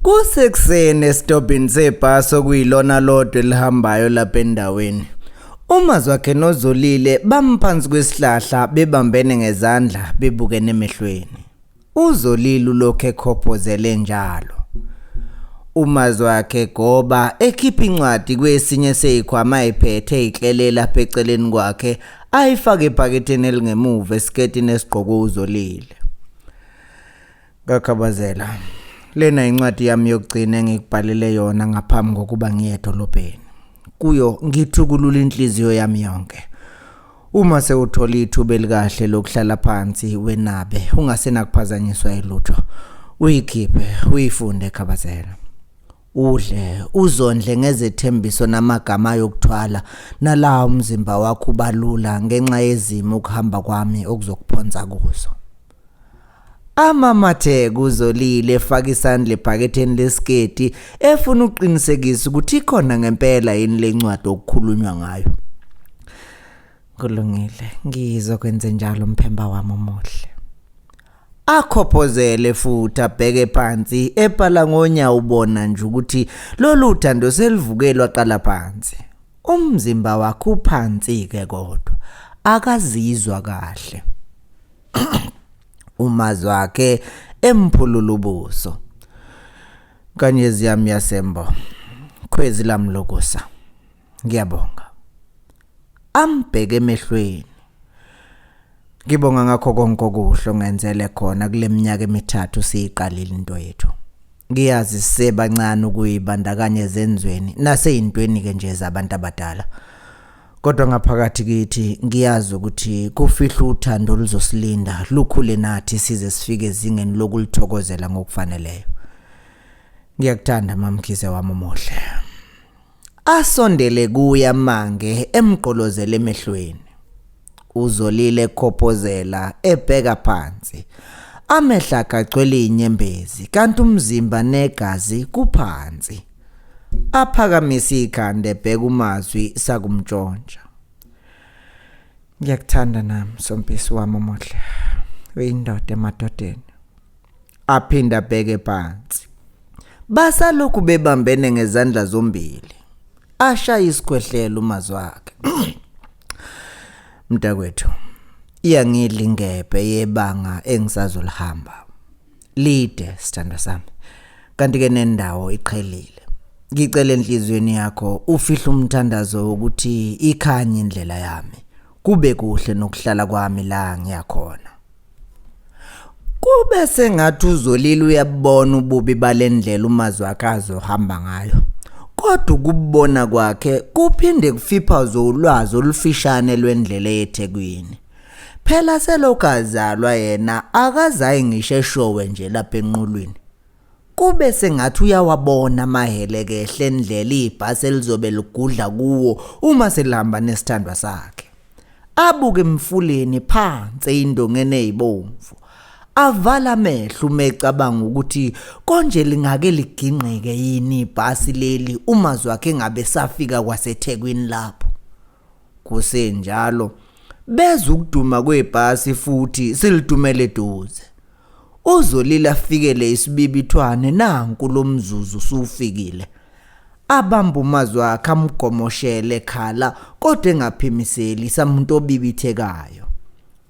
Kusekuseni esitobhini sebhasi okuyilona lodwa elihambayo lapha endaweni. UMazwakhe noZolile bamphansi kwesihlahla bebambene ngezandla bebukene emehlweni. UZolile ulokhu ekhophozele njalo. UMazwakhe goba ekhipha incwadi kwesinye sezikhwama ayiphethe eyiklelela lapha eceleni kwakhe ayifake ebhaketheni elingemuva esiketini esigqokwe uZolile. Kakhabazela, lena incwadi yami yokugcina engikubhalele yona ngaphambi kokuba ngiye edolobheni. Kuyo ngithukulula inhliziyo yami yonke. Uma sewuthola ithuba elikahle lokuhlala phansi wenabe ungasenakuphazanyiswa yilutho, uyikhiphe uyifunde Khabazela. Udle uzondle ngezethembiso namagama ayokuthwala nala umzimba wakho ubalula ngenxa yezimo ukuhamba kwami okuzokuphonsa kuzo. Amamatheke uZolile efaka isandla ebhaketheni lesiketi efuna ukuqinisekisa ukuthi ikhona ngempela yini le ncwadi okukhulunywa ngayo. Kulungile, ngizokwenze njalo mphemba wami omuhle. Akhophozele futhi abheke phansi ebhala ngonyawo ubona nje ukuthi lolu thando selivuke lwaqala phansi. Umzimba wakhe uphansi-ke kodwa akazizwa kahle. Umazwi wakhe emphulula ubuso. Nkanyezi yami yasembo, khwezi lami lokusa. Ngiyabonga. Ambheke emehlweni. Ngibonga ngakho konke okuhle ongenzele khona kule minyaka emithathu siyiqalile into yethu. Ngiyazi sisebancane ukuyibandakanya ezenzweni naseyintweni-ke nje zabantu abadala. Kodwa ngaphakathi kithi ngiyazi ukuthi kufihlwe uthando oluzosilinda lukhule nathi size sifike ezingeni lokulithokozela ngokufaneleyo. Ngiyakuthanda MaMkhize wami omuhle. Asondele kuye amange emgqolozele emehlweni. Uzolile ekhophozela ebheka phansi. Amehlo akhe agcwele izinyembezi kanti umzimba negazi kuphansi. Aphakamise ikhanda ebheka uMazwi sakumntshontsha. Ngiyakuthanda nami Sompisi wami omuhle. Uyindoda emadodeni. Aphinde abheke phansi. Basalokhu bebambene ngezandla zombili. Ashaya isikhwehlela uMazwi wakhe. Mntakwethu, iyangidla ingebhe yebanga engisazolihamba. Lide sithandwa sami. Kanti ke nendawo iqhelile. Ngicela enhliziyweni yakho ufihle umthandazo wokuthi ikhanye indlela yami. Kube kuhle nokuhlala kwami la ngiyakhona. Kube sengathi uZolile uyabona ububi balendlela uMazwi wakhe azohamba ngayo. Kodwa ukubona kwakhe kuphinde kufiphaze ulwazi olufishane lwendlela eyeThekwini. Phela selokhu azalwa yena akazayi ngisho eshowe nje lapha enqulwini. Kube sengathi uyawabona amahelekehle endlela ibhasi elizobe ligudla kuwo uma selihamba nesithandwa sakhe. Abuke emfuleni phansi eyindongeni ezibomvu. Avala amehlo uma ecabanga ukuthi konje lingake ligingqike yini ibhasi leli umazwi wakhe engabe safika kwaseThekwini lapho. Kusenjalo bezwa ukuduma kwebhasi futhi selidumele eduze. Uzolile afikele isibibithwane nanku lo mzuzu usufikile. Abambe umazwi akhe amgomoshele ekhala kodwa engaphimiseli samuntu obibithekayo.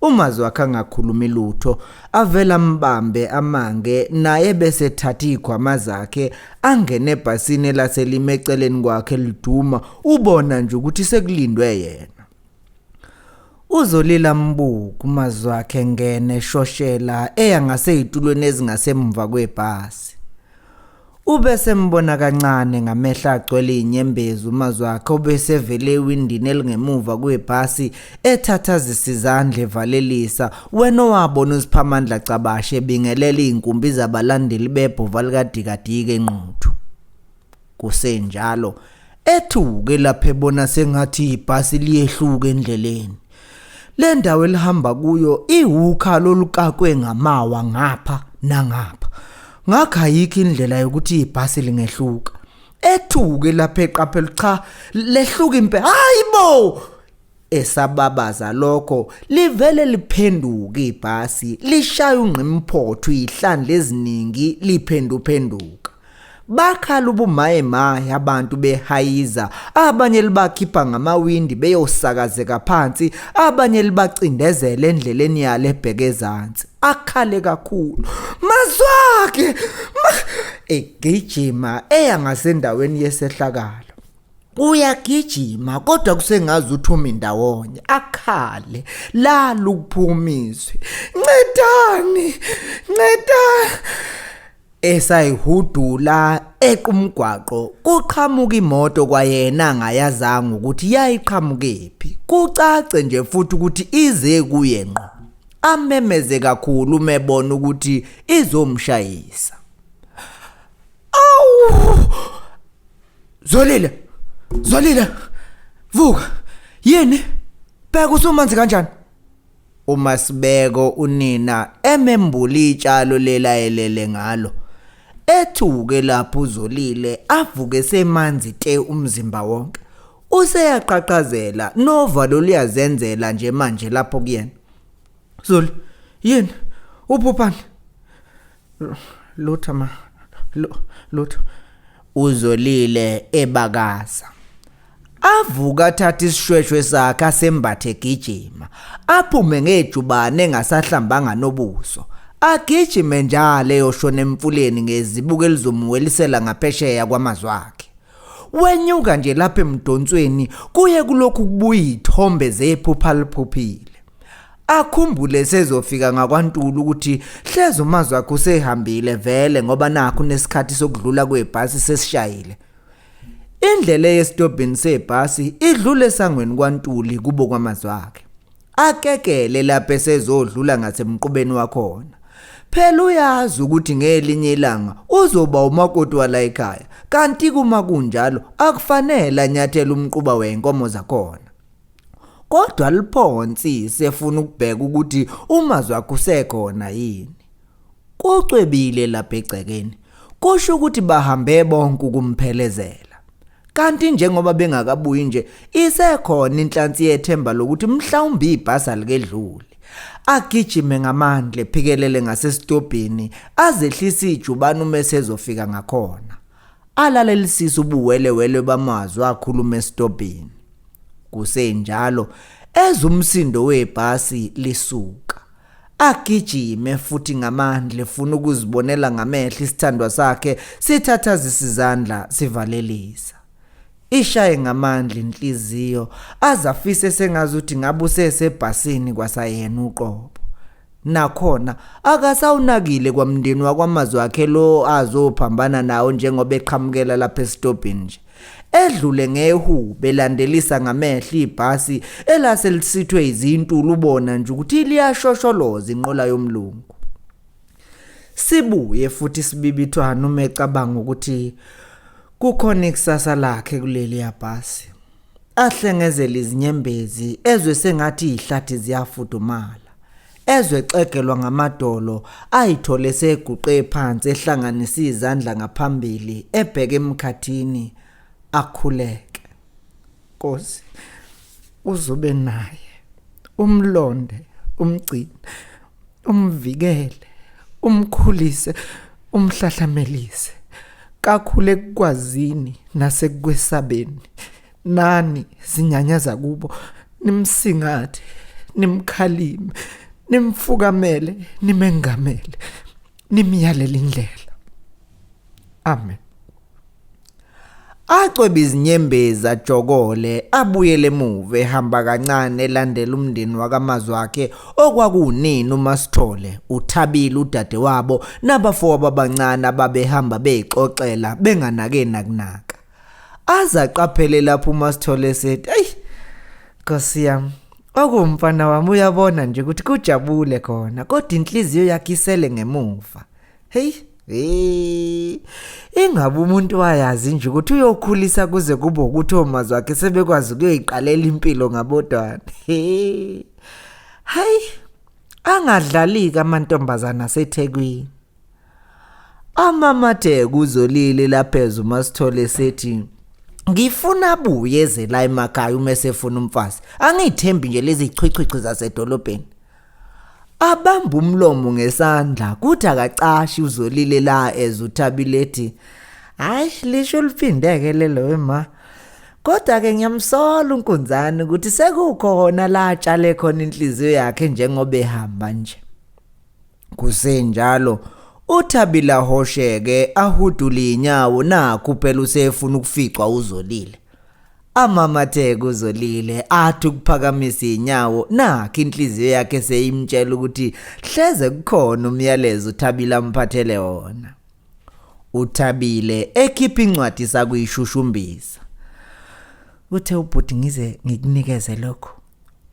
Umazwi wakhe angakhulumi lutho avele ambambe amange naye bese ethatha izikhwama zakhe angene ebhasini elaselime eceleni kwakhe liduma ubona nje ukuthi sekulindwe yena. Uzolila mbuku umazwi wakhe ngene eshoshela eya ngasezitulweni ezingasemva kwebhasi. Ubesembona kancane ngamehlo agcwele izinyembezi uMazwakhe obesevele ewindini elingemuva kwebhasi ethathazisa izandla evalelisa wena owabona uSiphamandla Cabashe ebingelela izinkumbi zabalandeli bebhova likadikadika eNquthu. Kusenjalo ethuke lapho ebona sengathi ibhasi liyehluka endleleni. Le ndawo elihamba kuyo iwukha lolukakwe ngamawa ngapha nangapha. Ngakho ayikho indlela yokuthi ibhasi lingehluka. Ethuke lapho eqaphela cha lehluka impela. Hayibo! Esababaza lokho livele liphenduka ibhasi lishaya ungqimphotho izihlandla eziningi liphenduphenduka. Bakhala ubumaye maye abantu behayiza, abanye libakhipha ngamawindi beyosakazeka phansi, abanye libacindezela endleleni yalo ebheke ezansi. Akhale kakhulu. Mazwakhe! Ma egijima eya ngasendaweni yesehlakalo. Uyagijima kodwa kusengazi uthi umi ndawonye akhale lala ukuphuma izwi. Ncedani! Ncedani! Esayihudula eqa umgwaqo kuqhamuka imoto kwayena angayazanga ukuthi yayiqhamukephi. Kucace nje futhi ukuthi ize kuye ngqo. Amemeze kakhulu uma ebona ukuthi izomshayisa. Awu! Zolile! Zolile! Vuka! Yini? Bheka usumanzi kanjani? UMasibeko unina emembula itshalo lela elele ngalo. Ethuke lapho uZolile avuke semanzi te umzimba wonke. Useyaqhaqhazela novalo luyazenzela nje manje lapho kuyena. Zoli, yini? Uphuphani? Lutho ma. Lutho. Uzolile ebakaza. Avuka athatha isishweshwe sakhe asembathe egijima. Aphume ngejubane engasahlambanga nobuso. Agijime njalo eyoshona emfuleni ngezibuko elizomuwelisela ngaphesheya kwamazwi akhe. Wenyuka nje lapha emdonsweni kuye kulokhu kubuya iy'thombe zephupha aliphuphile. Akhumbule sezofika ngakwaNtuli ukuthi hleze umazwi akhe usehambile vele ngoba nakhu nesikhathi sokudlula kwebhasi sesishayile. Indlela eyesitobhini sebhasi idlule esangweni kwaNtuli kubo kwamazwi akhe. Akekele lapho esezodlula ngasemqubeni wakhona. Phela uyazi ukuthi ngelinye ilanga uzoba umakoti wala ekhaya, kanti kuma kunjalo akufanele anyathele umquba wezinkomo zakhona. Kodwa liphonsi sefuna ukubheka ukuthi umazwi akhe usekhona yini. Kucwebile lapha egcekeni, kusho ukuthi bahambe bonke ukumphelezela. Kanti njengoba bengakabuyi nje, isekhona inhlansi yethemba lokuthi mhlawumbe ibhasi alikedluli. Agijime ngamandla ephikelele ngasesitobhini azehlise ijubane uma esezofika ngakhona. Alalelisise ubuwelewele bamazwi akhuluma esitobhini. Kusenjalo ezwa umsindo webhasi lisuka. Agijime futhi ngamandla efuna ukuzibonela ngamehlo isithandwa sakhe sithathazisa izandla sivalelisa. Ishaye ngamandla inhliziyo aze afise sengazuthi ngabe usesebhasini kwasayena uqobo. Nakhona akasawunakile kwamndeni wakwamazwi akhe lo azophambana nawo njengoba eqhamukela lapha esitobhini nje. Edlule ngehube elandelisa ngamehlo ibhasi elase lisithwe izintulu ubona nje ukuthi liyashosholoza inqola yomlungu. Sibuye futhi sibibithwana uma ecabanga ukuthi kukhona ikusasa lakhe kuleli yabhasi. Ahlengezele izinyembezi ezwe sengathi izihlathi ziyafudumala. Ezwe exegelwa ngamadolo ayithole seguqe phansi ehlanganisa izandla ngaphambili ebheke emkhathini akhuleke. Nkosi uzobe naye umlonde umgcine umvikele umkhulise umhlahlamelise kakhulu ekukwazini nasekukwesabeni nani zinyanyaza kubo nimsingathe nimkhalime nimfukamele nimengamele nimyalele indlela amen Acwebe izinyembezi ajokole abuyele emuva ehamba kancane elandela umndeni wakamazwakhe okwakuwunini uMaSithole, uThabile udadewabo nabafowabo abancane ababehamba beyixoxela benganake nakunaka. Aze aqaphele lapho uMaSithole esethi, "Eyi Nkosi yami, okuwumfana wami uyabona nje ukuthi kujabule khona kodwa inhliziyo yakhe isele ngemuva." Hey, hey. Ingabe umuntu wayazi nje ukuthi uyokhulisa kuze kube ukuthi omazwi akhe sebekwazi ukuyoyiqalela impilo ngabodwana. Hey. Hayi, angadlaliki amantombazana aseThekwini. Amamatheke uZolile laphezulu uMaSithole sethi ngifuna abuye eze la emakhaya uma esefuna umfazi. Angiyithembi nje lezi chichichi zasedolobheni. Abamba umlomo ngesandla kuthi akacashi uZolile la ezwe uThabile ethi Hayi lisho liphindeke lelo wema. Kodwa ke ngiyamsola uNkunzane ukuthi sekukhona la atshale khona inhliziyo yakhe njengoba ehamba nje. Kusenjalo uThabile ahosheke ahudule inyawo nakhu phela usefuna ukuficwa uZolile. Amamatheke uZolile athi ukuphakamisa inyawo nakho inhliziyo yakhe seyimtshela ukuthi hleze kukhona umyalezo uThabile amphathele wona. UThabile ekhipha incwadi sakuyishushumbisa. Uthe ubhuti ngize ngikunikeze lokho.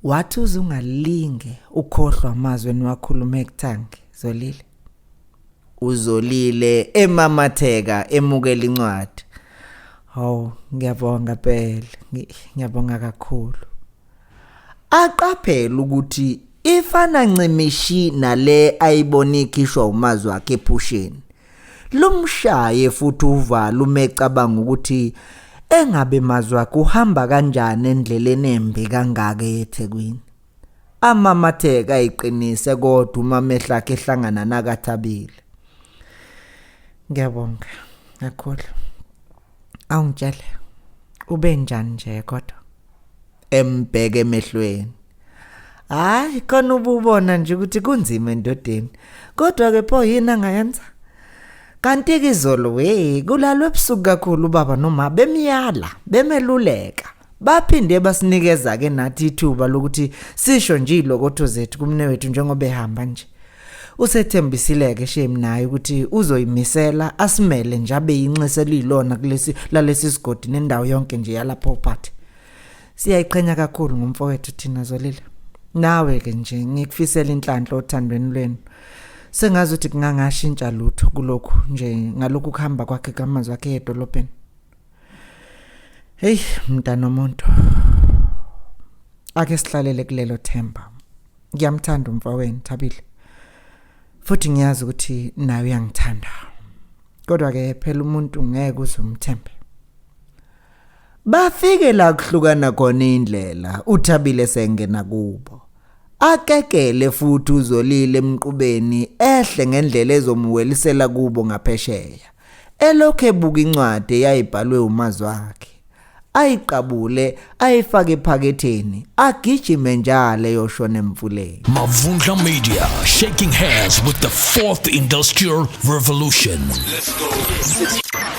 Wathi uze ungalinge ukhohlwa amazwi eniwakhulume ekuthangi Zolile. Uzolile emamatheka emukela incwadi. Hawu ngiyabonga phela ngiyabonga kakhulu. Aqaphela ukuthi ifana ncimishi nale ayibona ikhishwa umazwi wakhe ephusheni. Lumshaye futhi uvalo uma ecabanga ukuthi engabe mazwi akhe uhamba kanjani endleleni embi kangaka eThekwini. Amamatheka ayiqinise kodwa uma amehlo akhe ehlangana nakaThabile. Ngiyabonga kakhulu. Awungitshele ube njani nje kodwa? Embheke emehlweni. Hayi khona ububona nje ukuthi kunzima endodeni. Kodwa ke pho yini angayenza? Kanti ke izolo we kulalwe ebusuku kakhulu ubaba noma bemyala bemeluleka. Baphinde basinikeza ke nathi ithuba lokuthi sisho nje ilokotho zethu kumnewethu njengoba ehamba nje. Usethembisile-ke shame naye ukuthi uzoyimisela asimele nje abe yinxese eliyilona kulesi lalesi sigodi nendawo yonke nje yalapho ophathe. Siyayiqhenya kakhulu ngomfowethu thina Zolile. Nawe ke nje ngikufisela inhlanhla othandweni lwenu. Sengazi ukuthi kungangashintsha lutho kulokhu nje ngalokhu kuhamba kwakhe kamazwi akhe edolobheni. Hey mntana omuntu. Ake sihlalele kulelo themba. Ngiyamthanda umfowenu Thabile. Futhi ngiyazi ukuthi naye uyangithanda. Kodwa ke phela umuntu ngeke uze umthembe. Bafike la kuhlukana khona indlela, uThabile sengena kubo. Akekele futhi uZolile emqubeni ehle ngendlela ezomuwelisela kubo ngaphesheya. Elokhu ebuka incwadi eyayibhalwe umazwakhe. Ayiqabule ayifake ephaketheni agijime njalo eyoshona emfuleni. Mavundla Media, shaking hands with the fourth industrial revolution. Let's go.